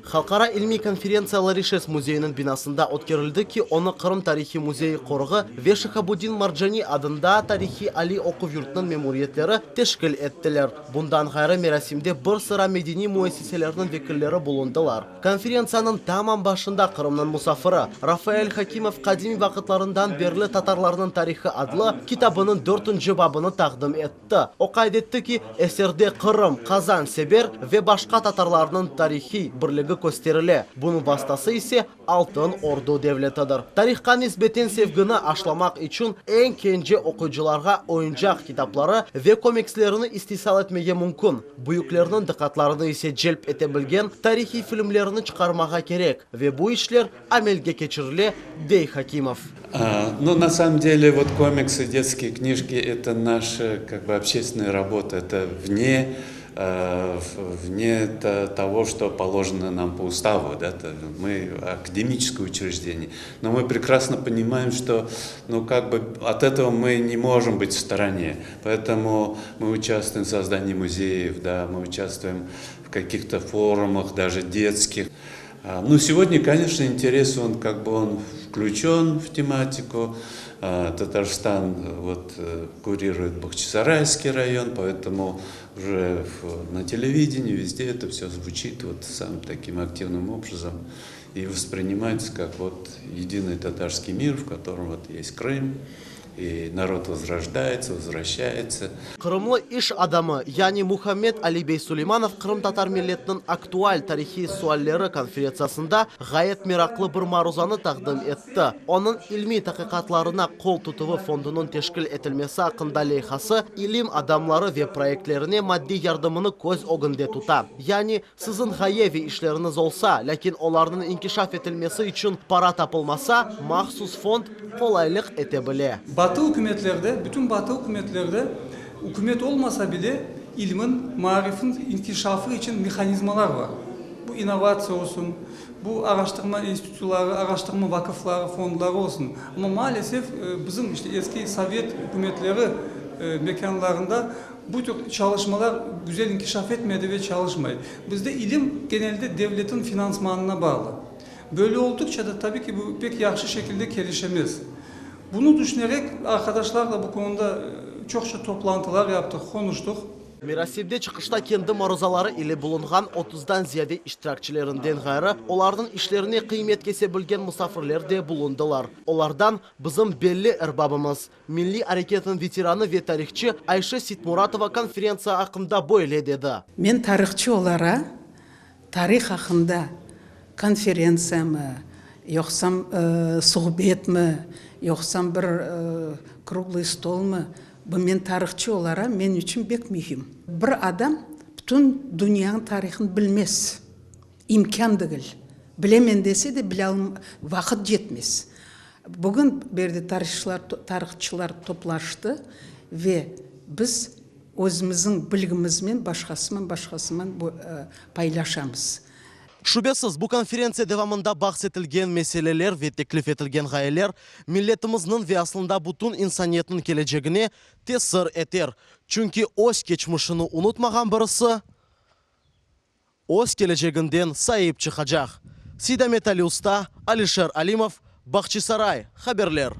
Halqara ilmiy konferentsiya Larişes müzeyiniñ binasında ötkerildi ki, onı Qırım tarihiy müzeyi-qoruğı ve Şihabuddin Marcani adında tarihiy aliy oquv yurtınıñ memuriyetleri teşkil ettiler. Bundan ğayrı merasimde bir sıra medeniy müessiselerniñ vekilleri bulundılar. Konferentsiyanıñ tamam başında Qırımnıñ musafiri Rafael Hakimov Qadimiy vaqıtlarından berli tatarlarnıñ tarihı adlı kitabınıñ dörtünci babını taqdim etti. O qayd etti ki, eserde Qırım, Qazan, Seber ve başqa tatarlarnıñ tarihiy birligi kösterile, bunıñ vastası ise Altın Ordu devletidir. Tarihqa nisbeten sevgini aşlamaq içün eñ kence oquyıcılarğa oyuncaq kitapları ve komikslerini istisal etmege mümkün, büyüklerniñ diqqatlarını ise celp ete bilgen tarihiy filmlerni çıqarmağa kerek ve bu işler amelge keçirile, dey Hakimov. Nu, na samom dele, vot komiksı, detskiye knijki, eto naşa, kak bı, obşestvenaya rabota, eto vne vne togo, çto polojeno nam po ustavu, da, mı akademiçeskoye uçrejdeniye, no mı prekrasno ponimaem, çto, nu, kak bı, ot etogo mı ne mojem bıt v storone, poetomu mı uçastvuem v sozdanii muzeev, da, mı uçastvuem v kakih-to forumah, daje detskih. Nu, segodnâ, koneçno, interes, on, kak bı, on vklüçen v tematiku, Tatarstan, vot, kuriruet Bahçisarayskiy rayon, poetomu uje na televideniyi, vezde eto vsё zvuçit vot samım takim aktivnım obrazom i vosprinimayetsâ kak vot edinıy tatarskiy mir, v kotorom vot est Krım, i narod vozrojdayetsâ, vozvraşçayetsâ. Qırımlı iş adamı, yani Muhammed Ali bey Suleymanov qırımtatar milletiniñ aktual tarihiy sualleri konferentsiyasında ğayet meraqlı bir maruzanı taqdim etti. Onıñ ilmiy taqiqatlarına qol tutuvı fondunıñ teşkil etilmesi aqqında leyhası ilim adamları ve proyektlerine maddiy yardımını köz ögünde tuta. Yani, siziñ ğaye ve işleriñiz olsa, lâkin olarnıñ inkişaf etilmesi içün para tapılmasa, mahsus fond qolaylıq ete bile. Batı ükümetlerde, bütün Batı ükümetlerde ükümet olmasa bile ilmin, maarifin inkişafı içün mehanizmalar bar. Bu innovatsiya olsun, bu araştırma institutları, araştırma vakıfları, fondları olsun. Amma maalesef bizim işte eski sovet ükümetleri mekânlarında bu tür çalışmalar güzel inkişaf etmedi ve çalışmay. Bizde ilim genelde devletin finansmanına bağlı. Böyle olduqça da, tabii ki, bu pek yahşı şekilde kelişemez. Bunı düşünerek, arqadaşlarla bu konuda çoqça toplantılar yaptıq, qonuştıq. Merasimde çıqışta kendi maruzaları ile bulunğan otuzdan ziyade iştirakçilerinden ğayrı, olarnıñ işlerine qıymet kese bilgen musafirler de bulundılar. Olardan bizim belli erbabımız, milliy areketniñ veteranı ve tarihçı Ayşe Sitmuratova konferentsiya aqqında böyle dedi. Men tarihçı olara Tarih aqqında konferentsiyamı, yoqsam suhbetmi, yoqsam bir kruglıy stolmı, bu men tarihçı olara men içün pek mühim. Bir adam bütün dünyanıñ tarihını bilmez, imkân degil. Bilemen dese de bile vaqıt yetmez. Bugün bu yerde tarihçılar toplaştı ve biz Özümizniñ bilgimizmen başqasıman başqasıman paylaşamız. Şübesiz, bu konferentsiya devamında bahs etilgen meseleler ve teklif etilgen ğayeler milletimizniñ ve aslında bütün insaniyetniñ kelecegine tesir eter. Çünki öz keçmişini unutmağan birisi öz keleceginden saip çıqacaq. Seydamet Ali Usta, Alişer Alimov, Bahçisaray, haberler.